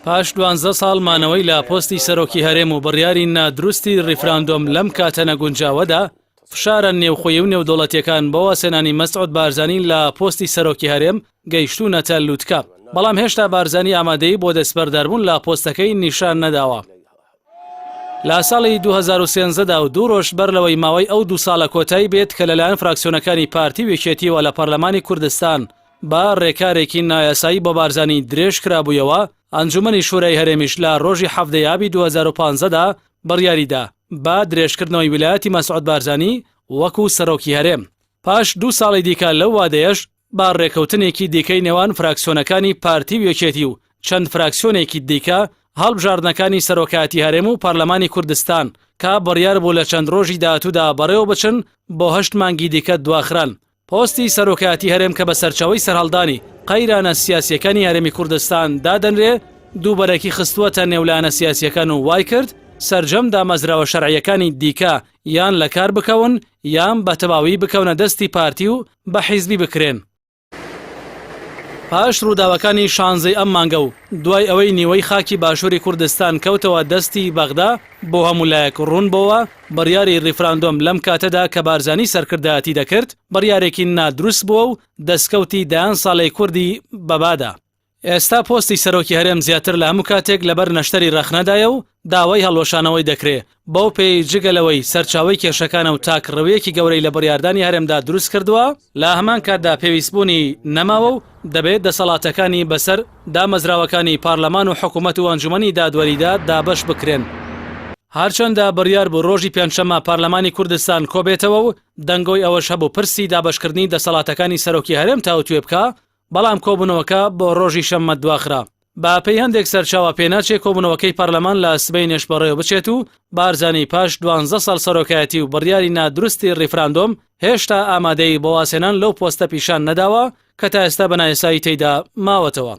پاش دوانزە ساڵ مانەوەی لە پۆستی سەرۆکی هەرێم و بڕیاری نادروستی ڕیفراندۆم لەم کاتە نەگونجاوەدا، فشارە نێوخۆیی و نێودەوڵەتییەکان بۆ وازهێنانی مەسعود بارزانی لە پۆستی سەرۆکی هەرێم گەیشتوونەتە لوتکە، بەڵام هێشتا بارزانی ئامادەیی بۆ دەستبەرداربوون لە پۆستەکەی نیشان نەداوە. لە ساڵی 2013 دا و دوو ڕۆژ بەر لەوەی ماوەی ئەو دوو ساڵە کۆتایی بێت کە لەلایەن فراکسیۆنەکانی پارتی و یەکێتیەوە لە پەرلەمانی کوردستان بە ڕێکارێکی نایاسایی بۆ بارزانی درێژ کرابوویەوە، ئەنجومەنی شورای هەرێمیش لە ڕۆژی 17 ی ئابی 2015 دا بڕیاریدا بە درێژکردنەوەی ویلایەتی مەسعود بارزانی وەکو سەرۆکی هەرێم. پاش دوو ساڵی دیکە لەو وادەیەش بە ڕێکەوتنێکی دیکەی نێوان فراکسیۆنەکانی پارتی و یەکێتی و چەند فراکسیۆنێکی دیکە هەڵبژاردنەکانی سەرۆکایەتی هەرێم و پەرلەمانی کوردستان کە بڕیار بوو لە چەند ڕۆژی داهاتوودا بەڕێوە بچن بۆ هەشت مانگی دیکە دواخران. پۆستی سەرۆکایەتی هەرێم کە بە سەرچاوەی سەرهەڵدانی قەیرانە سیاسییەکانی هەرێمی کوردستان دادەنرێ، دووبەرەکی خستووەتە نێو لایەنە سیاسییەکان و وایکرد سەرجەم دامەزراوە شەرعییەکانی دیکە یان لەکار بکەون یان بە تەواوی بکەونە دەستی پارتی و بە حیزبی بکرێن. پاش ڕووداوەکانی شانزەی ئەم مانگە و دوای ئەوەی نیوەی خاکی باشووری کوردستان کەوتەوە دەستی بەغدا، بۆ هەموو لایەک ڕوون بۆوە بڕیاری ڕیفراندۆم لەم کاتەدا کە بارزانی سەرکردایەتی دەکرد بڕیارێکی نادروست بووە و دەستکەوتی دەیان ساڵەی کوردی بەبادا. ئێستا پۆستی سەرۆکی هەرێم زیاتر لە هەموو کاتێک لەبەر نەشتەری رەخنەدایە و داوای هەڵوەشانەوەی دەکرێ، بەو پێیەی جگە لەوەی سەرچاوەی کێشەکانە و تاکڕەوییەکی گەورەی لە بڕیاردانی هەرێمدا دروستکردووە، لە هەمان کاتدا پێویستبوونی نەماوە و دەبێت دەسەڵاتەکانی بەسەر دامەزراوەکانی پارلەمان و حکومەت و ئەنجومەنی دادوەریدا دابەش بکرێن. هەرچەندە بڕیار بوو رۆژی پێنجشەممە پارلەمانی کوردستان کۆبێتەوە و دەنگۆی ئەوەش هەبوو پرسی دابەشکردنی دەسەڵاتەکانی سەرۆکی هەرێم تاوتوێ بکا، بەڵام کۆبوونەوەکە بۆ ڕۆژی شەممە دواخرا. بە پێی هەندێک سەرچاوە پێناچێ کۆبوونەوەکەی پەرلەمان لە سبەینێش بەڕێوە بچێت و بارزانی پاش دوانزە ساڵ سەرۆکایەتی و بڕیاری نادروستی ڕیفراندۆم هێشتا ئامادەیی بۆ وازهێنان لەو پۆستە پیشان نەداوە کە تا ئێستا بە نایاسایی تێیدا ماوەتەوە.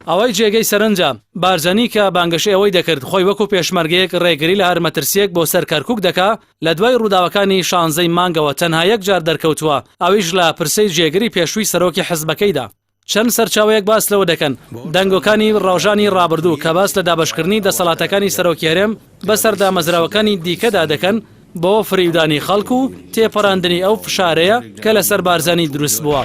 ئەوەی جێگەی سەرنجە، بارزانی کە بانگەشەی ئەوەی دەکرد خۆی وەکو پێشمەرگەیەک ڕێگری لە هەر مەترسییەک بۆ سەر کەرکوک دەکا، لە دوای ڕووداوەکانی شانزەی مانگەوە تەنها یەک جار دەرکەوتووە، ئەویش لە پرسەی جێگری پێشووی سەرۆکی حزبەکەیدا. چەند سەرچاوەیەک باس لەوە دەکەن، دەنگۆکانی ڕۆژانی ڕابردوو کە باس لە دابەشکردنی دەسەڵاتەکانی سەرۆکی هەرێم بەسەر دامەزراوەکانی دیکەدا دەکەن، بۆ فریودانی خەڵک و تێپەڕاندنی ئەو فشارەیە کە لەسەر بارزانی دروست بووە.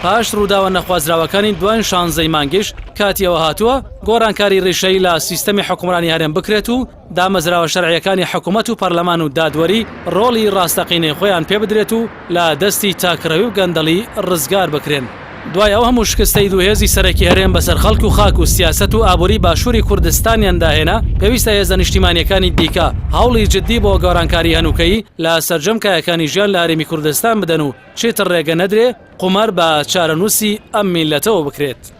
پاش ڕووداوە نەخوازراوەکانی دواین شانزەی مانگیش کاتی ئەوە هاتووە گۆڕانکاری ڕیشەیی لە سیستەمی حوکمڕانی هەرێم بکرێت و دامەزراوە شەرعییەکانی حکومەت و پەرلەمان و دادوەری ڕۆڵی ڕاستەقینەی خۆیان پێبدرێت و لە دەستی تاکڕەوی و گەندەڵی ڕزگار بکرێن. دوای ئەو هەموو شکستەی دوو هێزی سەرەکی هەرێم بەسەر خەڵک و خاک و سیاسەت و ئابووری باشووری کوردستانیان داهێنا، پێویستە هێزە نیشتیمانییەکانی دیکە هەوڵی جددی بۆ گۆڕانکاری هەنووکەیی لە سەرجەم کایەکانی ژیان لە هەرێمی کوردستان بدەن و چیتر ڕێگە نەدرێ قومار بە چارەنووسی ئەم میللەتەوە بکرێت.